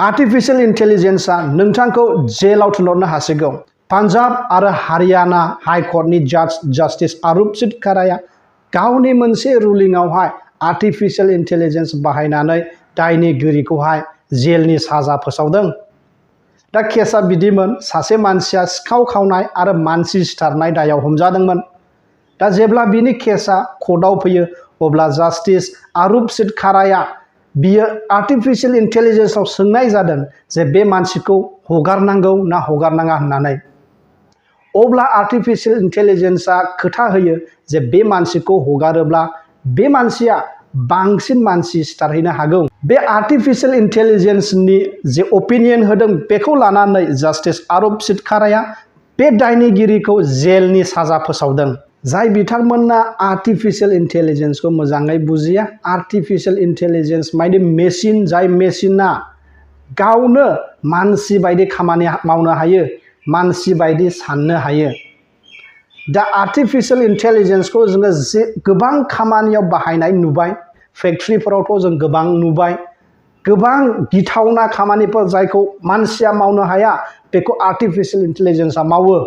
Artificial इंटेलिजेंसआ नोंथांखौ जेलाव थिनहरनो हासिगौ। पान्जाब आरो हारियाना हाई कर्टनि जाज जस्टिस अरूप खाराया गावनि मोनसे रुलिंआवहाय आर्टिफिशियल इंटेलिजेंस बाहायनानै दायनिगिरिखौहाय जेलनि साजा फोसावदों। दा केसआ बिदिमोन, सासे मानसिया सिखाव खावनाय आरो मानसि सिथारनाय दायाव हमजादोंमोन। दा जेब्ला बिनि केसआ कर्टआव फैयो अब्ला जस्टिस अरूप खाराया बियो आर्टिफिशियल इंटेलिजेंसआव सोंनाय जादों जे बे मानसिखौ हगारनांगौ ना हगारनाङा होननानै। अब्ला आर्टिफिशियल इंटेलिजेंसआ खोथा होयो जे बे मानसिखौ हगारोब्ला बे मानसिया बांसिन मानसि सिथारहैनो हागौ। बे आर्टिफिशियल इंटेलिजेंसनि जे ओपिनियन होदों बेखौ लानानै जस्टिस अरूप खाराया बे दायनिगिरिखौ जेलनि साजा फोसावदों। जाय बिथांमोना आर्टिफिशियल इंटेलिजेंसखौ मोजाङै बुजिया, आर्टिफिशियल इंटेलिजेंस माने मेसिन, जाय मेसिना गावनो मानसि बायदि खामानि मावनो हायो, मानसि बायदि साननो हायो। दा आर्टिफिशियल इंटेलिजेंसखौ जोङो गोबां खामानियाव बाहायनाय नुबाय। फेक्ट्रिफोरावथ' जों गोबां नुबाय। गोबां गिथावना खामानिफोर जायखौ मानसिया मावनो हाया बेखौ आर्टिफिशियल इंटेलिजेंसआ मावो।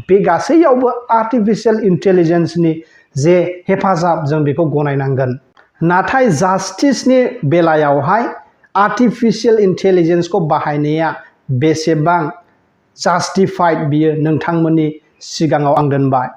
बे गासैयावबो आर्टिफिशियल इंटेलिजेंसनि जे हेफाजाब जों बेखौ गनायनांगोन। नाथाय जास्टिसनि बेलायावहाय आर्टिफिशियल इंटेलिजेंसखौ बाहायनाया बेसेबां जास्टिफाइड बियो नोंथांमोननि सिगाङाव आं दोनबाय।